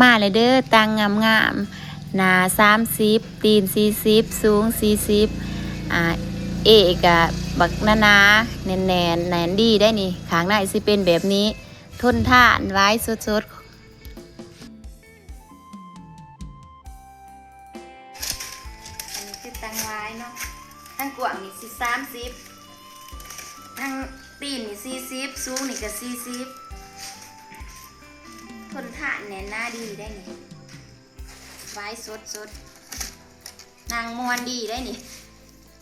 ມາແລ້ວເດີ ຕັ່ງງາມໆ ໜ້າສາມສິບ ຕີນສີ່ສິບ ສູງສີ່ສິບ ອ່າ ເອກະບັກໜາໆ ແໜ້ນໆ ແໜ້ນດີໄດ໋ນີ້. ຂ້າງໃນຊິເປັນແບບນີ້ ທົນທານ ວາຍສົດໆ. ອັນນີ້ຄືຕັ່ງວາຍເນາະ ທັງກວ້າງນີ້ຊິສາມສິບ ທັງຕີນນີ້ສີ່ສິບ ສູງນີ້ກະສີ່ສິບ ທົນທານແໜ້ນໜາດີໄດ໋ນີ້ ວາຍສົດໆ ນັ່ງມ່ວນດີໄດ໋ນີ້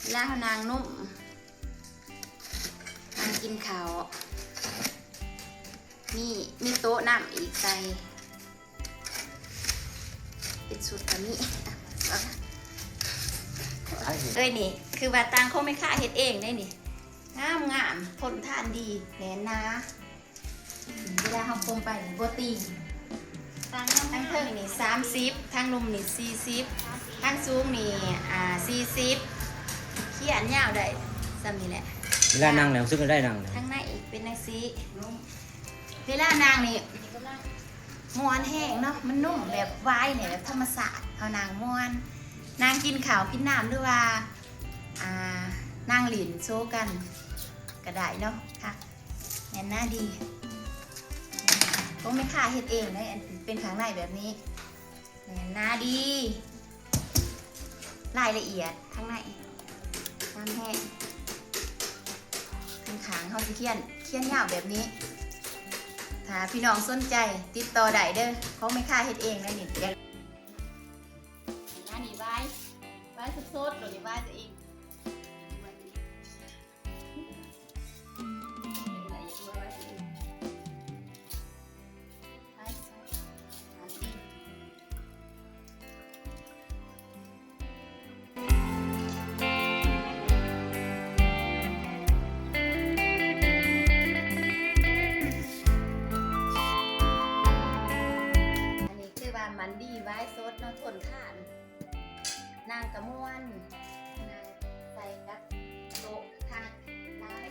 ເວລາເຮົານັ່ງນຸ້ມ ນັ່ງກິນເຂົ້າ ມີ ມີໂຕະນຳອີກໃສ່ ເປັນຊຸດກະມີ ເອີຍ ນີ້ຄືວ່າຕັ່ງຂອງແມ່ຄ້າເຮັດເອງເດ້ນີ້ ງາມໆ ທົນທານດີ ແໜ້ນໜາ ເວລາເຮົາກົມໄປນີ້ບໍ່ຕີງ. ທັງເທິງນີ້ສາມສິບ ທັງລຸ່ມນີ້ສີ່ສິບ ທັງສູງນີ້ ອ່າ ສີ່ສິບ ຂຽນຍາວໄດ້ສ່ຳນີ້ແຫຼະ. ເວລານັ່ງແລ້ວ ຮູ້ສຶກວ່າໄດ້ນັ່ງ ທາງໃນອີກເປັນຈັ່ງຊີ້ ເວລານັ່ງນີ້ມ່ວນແຮງເນາະ ມັນນຸ້ມ ແບບວາຍນີ້ແບບທຳມະຊາດ ເຮົານັ່ງມ່ວນ ນັ່ງກິນເຂົ້າກິນນ້ຳ ຫຼືວ່າ ອ່າ ນັ່ງຫຼິ້ນໂຊກັນກະໄດ້ເນາະ ຄັກ ແໜ້ນໜາດີ ຂອງແມ່ຄ້າເຮັດເອງເດ້ ອັນເປັນຂ້າງໃນແບບນີ້ ແໜ້ນໜາດີ ລາຍລະອຽດທາງໃນ ງາມແຮງ ຂ້າງໆ ເຮົາຊິຂຽນ ຂຽນຍາວແບບນີ້ ຖ້າພີ່ນ້ອງສົນໃຈຕິດຕໍ່ໄດ້ເດີ ຂອງແມ່ຄ້າເຮັດເອງໄດ໋ນີ້. ອັນນີ້ວາຍ ວາຍສົດໆ ໂດຍວາຍຕົວເອງ. ອັນນີ້ຄືວ່າມັນດີ ວາຍສົດເນາະ ທົນທານ ນັ່ງກະມ່ວນ ນັ່ງໃສ່ກັບໂຕະທາງຫຼາຍ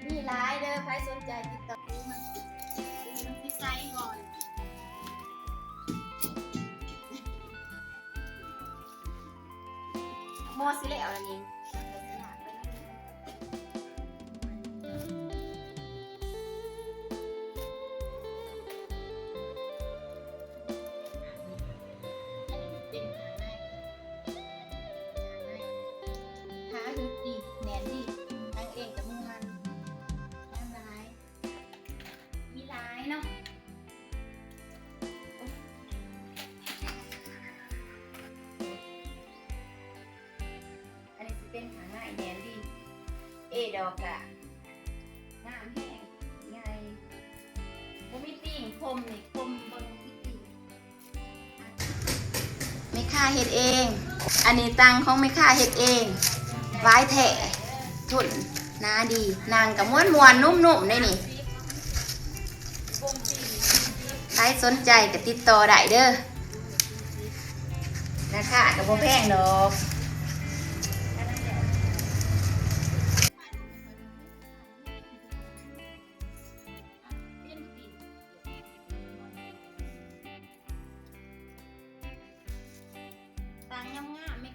ມີຫຼາຍເດີ ໃຜສົນໃຈຕິດຕໍ່ ມັນຊິໃສ່ກ່ອນ ໝໍ້ຊິແລ້ວແລ້ວນີ້. ຜ້າຫຶດດີ ແໜ້ນດີ ນັ່ງເອງກະມ່ວນ ງາມຫຼາຍ ມີຫຼາຍເນາະ. ອັນນີ້ຊິເປັນຜ້າໄໝແໜ້ນດີ ເອດອກກະງາມແຮງ ໃຫຍ່ ບໍ່ມີຕີງ ຄົມນີ້ຄົມ ເບິ່ງມີຕີງ ແມ່ຄ້າເຮັດເອງ ອັນນີ້ຕັ່ງຂອງແມ່ຄ້າເຮັດເອງ ວາຍແທ້ ທົນໜາດີ ນັ່ງກະມ່ວນໆ ນຸ້ມໆ ເດ້ນີ້. ໃຜສົນໃຈກະຕິດຕໍ່ໄດ້ເດີ ລາຄາກະບໍ່ແພງດອກ. ຕັ້ງງາມໆ ແມ່